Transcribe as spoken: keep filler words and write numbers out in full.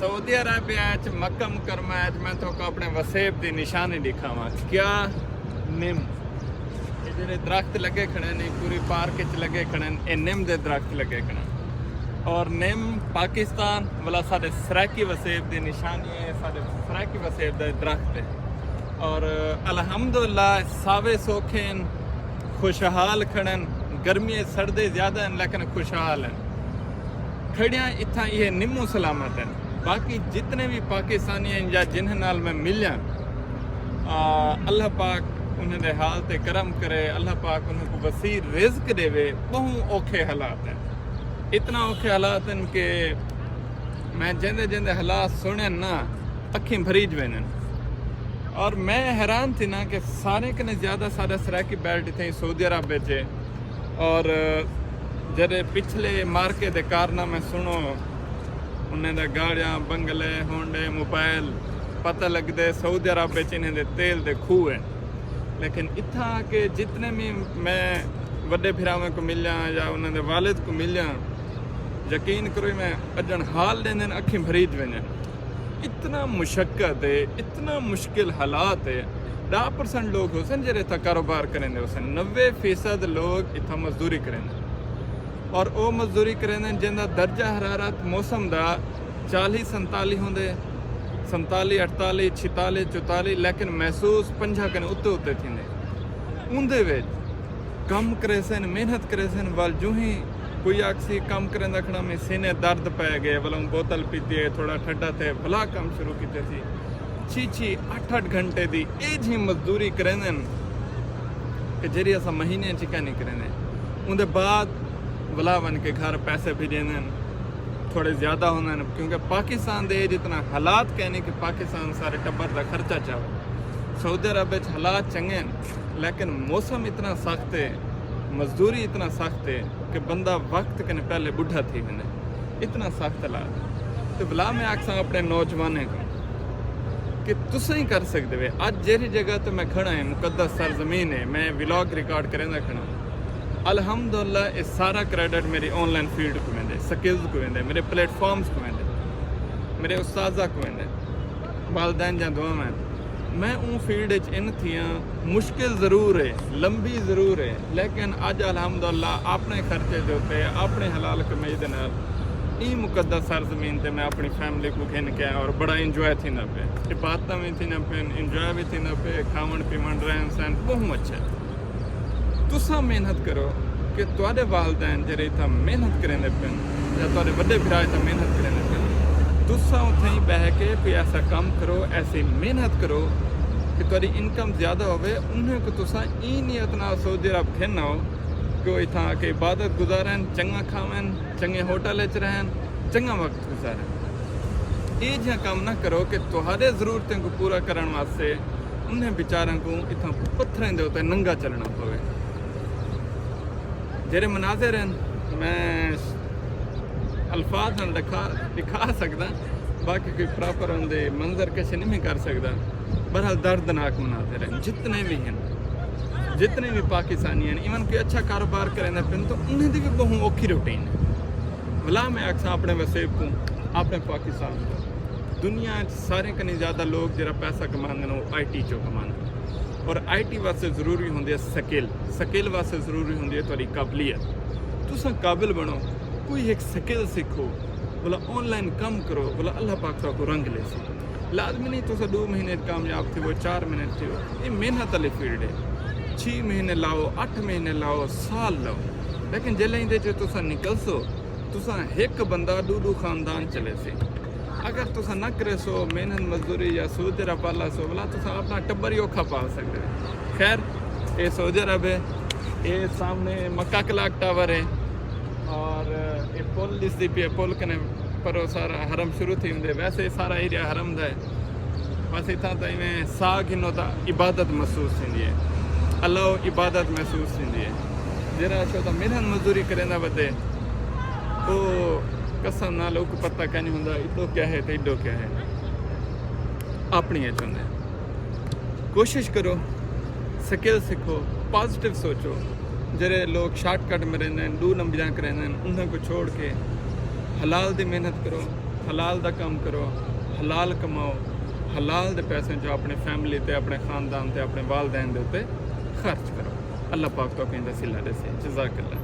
سعودی عربیہ اچ مکہ مکرمہ اچ میں تہاکوں اپݨے وسیب دی نشانی ݙکھاواں۔ کیا؟ نم۔ اے جیڑھے درخت لڳے کھڑے ہن، پوری پارک اچ لڳے کھڑے ہن، اے نم دے درخت لڳے کھڑے ہن۔ اور نم پاکستان ولا ساݙے سرائیکی وسیب دی نشانی ہے، ساݙے سرائیکی وسیب دا درخت ہے۔ اور الحمدللہ ساوے سوکھے ہن، خوشحال کھڑے ہن، گرمی اچ سڑدے زیادہ ہن لیکن خوشحال ہن۔ کھڑیاں اتھاں ایہے نموں سلامت ہن۔ باقی جتنے وی پاکستانی ہن یا جنہاں نال میں ملیاں، آ، اللہ پاک انہاں دے حال تے کرم کرے، اللہ پاک انہاں کوں وسیع رزق ݙیوے، ٻہوں اوکھے حالات ہن۔ اتنا اوکھے حالات ہن کہ میں جیندے جیندے حالات سُݨن نا، اکھیں بھریج ویندن۔ اور میں حیران تھینداں کہ سارے کنے زیادہ ساݙا سرائیکی بیلٹ اتھیں سعودی عرب وچ ہے۔ اور جݙے پچھلے مارکے دے کارنامے سُݨو، انہیں دا گاڑیاں، بنگلے، ہونڈے، موبائل، پتہ لڳدے سعودی عرب وچ انہیں دے تیل دے کھوہ ہیں۔ لیکن اتھاں آ کے جتنے بھی میں وݙے بھراواں کوں ملیاں یا انہاں دے والد کوں ملیاں، یقین کرو میں اڄݨ حال ݙیندن، اکھیں بھریج ویندن۔ اتنا مشقت ہے، اتنا مشکل حالات ہے۔ ݙاہ پرسنٹ لوگ ہوسن جیڑھے اتھاں کاروبار کریندے ہوسن، نوے فیصد لوگ اتھاں مزدوری کریندے۔ اور او مزدوری کریندے جیندا درجہ حرارت موسم دا چالیہہ سنتالیہہ ہوندے، سنتالیہہ، اٹھتالیہہ، چھتالیہہ، چوتالیہہ، لیکن محسوس پنجاہ کنے اتے اتے تھیندے۔ اوندے وچ کم کریسن، محنت کریسن، ول جوں ہی کوئی آکھسی کم کریندا کھڑا میں سینے درد پے گئے، ولوں بوتل پیتی ہے، تھوڑا ٹھڈا تھے، بھلا کم شروع کیتے سی۔ چھی چھی اٹھ اٹھ گھنٹے دی اے جھی مزدوری کریندن کہ جیڑھی اساں مہینے چ کائنی کریندے۔ اوندے بعد ولا ونڄ کے گھر پیسے بھیجیندن، تھوڑے زیادہ ہوندن، کیونکہ پاکستان دے اے جتنا حالات کائنی کہ پاکستان سارے ٹبر دا خرچہ چاوے۔ سعودی عرب وچ حالات چنڳے ہن، لیکن موسم اتنا سخت ہے، مزدوری اتنا سخت ہے کہ بندہ وقت کنے پہلے ٻڈھا تھی ویندے۔ اتنا سخت حالات۔ تے ولا میں آکھساں اپݨے نوجوانیں کوں کہ تساں ہی کر سڳدے وے۔ اڄ جیڑھی جگہ تے میں کھڑا ہاں، مقدس سرزمین ہے، میں ولاگ ریکارڈ کریندا کھڑا ہاں۔ الحمدللہ، اے سارا کریڈٹ میری آن لائن فیلڈ کوں ویندے، سکلز کوں ویندے، میرے پلیٹ فارمز کوں ویندے، میرے اساتذہ کوں ویندے، والدین دیاں دعاواں ہن۔ میں اوں فیلڈ اچ ان تھیاں، مشکل ضرور ہے، لمبی ضرور ہے، لیکن اڄ الحمدللہ اپݨے خرچے دے اتے، اپݨے حلال کمائی دے نال ایں مقدس سرزمین تے میں اپݨی فیملی کوں گھن کے آیا اور بڑا انجوائے تھیندا پئے۔ عبادتاں وی تھیندیاں پئن، انجوائے وی تھیندا پئے، کھاوݨ پیوݨ، رہݨ سہݨ ٻہوں اچھا ہے۔ تساں محنت کرو کہ تہاݙے والدین جیڑھے اتھاں محنت کریندے پئن یا تہاݙے وݙے بھرا اتھاں محنت کریندے پئن، تساں اتھائیں ٻہہ کے کوئی ایسا کم کرو، ایسی محنت کرو کہ تہاݙی انکم زیادہ ہووے۔ انہیں کوں تساں ایں نیت نال سعودی عرب گھن آؤ کہ او اتھاں آ کے عبادت گزارن، چنڳا کھاون، چنڳے ہوٹل اچ رہن، چنڳا وقت گزارن۔ اے جیہاں کم نہ کرو کہ تہاݙے ضرورتیں کوں پورا کرݨ واسطے انہیں بیچاریاں کوں اتھاں پتھریں دے اتے ننگا چلݨا پوے۔ جیڑھے مناظر ہن، میں الفاظ نال ݙکھا، ݙکھا سڳداں، باقی کوئی پراپر اوندے منظر کشی نہیں کر سڳدا۔ بہرحال، دردناک مناظر ہن، جتنے وی ہن، جتنے وی پاکستانی ہن، ایون کوئی اچھا کاروبار کریندے پن، تو انہیں دی وی ٻہوں اوکھی روٹین ہے۔ ولا میں آکھساں اپݨے وسیب کوں، اپݨے پاکستان کوں، دنیا اچ سارے کنیں زیادہ لوگ جیڑھا پیسہ کماندے نے، او آئی ٹی چوں کماندے نے۔ اور آئی ٹی واسطے ضروری ہوندی ہے سکل، سکل واسطے ضروری ہوندی ہے تہاݙی قابلیت۔ تساں قابل بݨو، کوئی ہک سکل سکھو، ولا آن لائن کم کرو، ولا اللہ پاک تہاکوں رنگ لیسی۔ لازمی نہیں تساں ݙو مہینے کامیاب تھیوو، چار مہینے تھیوو، اے محنت والی فیلڈ ہے۔ چھی مہینے لاؤ، اٹھ مہینے لاؤ، سال لاؤ، لیکن جیلے ایندے چوں تساں نکلسو، تساں ہک بندہ ݙو ݙو خاندان چلیسی۔ اگر تساں نہ کریسو، محنت مزدوری یا سود جیڑھا پالا سو، ولا تساں اپݨا ٹبر ہی اوکھا پال سڳدے۔ خیر، اے سعودی عرب ہے، اے سامݨے مکہ کلاک ٹاور ہے، اور اے پل ݙسدی پئی ہے، پل کنے پروں سارا حرم شروع تھی ویندے۔ ویسے اے سارا ایریا حرم دا ہے۔ بس اتھاں تاں ایویں ساہ گھنو تاں عبادت محسوس تھیندی ہے، اللہ عبادت محسوس تھیندی ہے۔ جیڑھا اچھو تاں محنت مزدوری کریندا ودے، او قسم نال اوکوں پتہ کائنی ہوندا، اتھوں کیا ہے تے ایݙو کیا ہے۔ اپݨی اچ ہوندے۔ کوشش کرو، سکل سکھو، پازیٹیو سوچو۔ جیڑھے لوگ شارٹ کٹ مریندے ہن، ݙو نمبریاں کریندے ہن، انہاں کوں چھوڑ کے حلال دی محنت کرو، حلال دا کم کرو، حلال کماؤ، حلال دے پیسے جو اپنے فیملی تے، اپنے خاندان تے، اپنے والدین دے اتے خرچ کرو۔ اللہ پاک تو کہیں دا صلہ دے سے۔ جزاک اللہ۔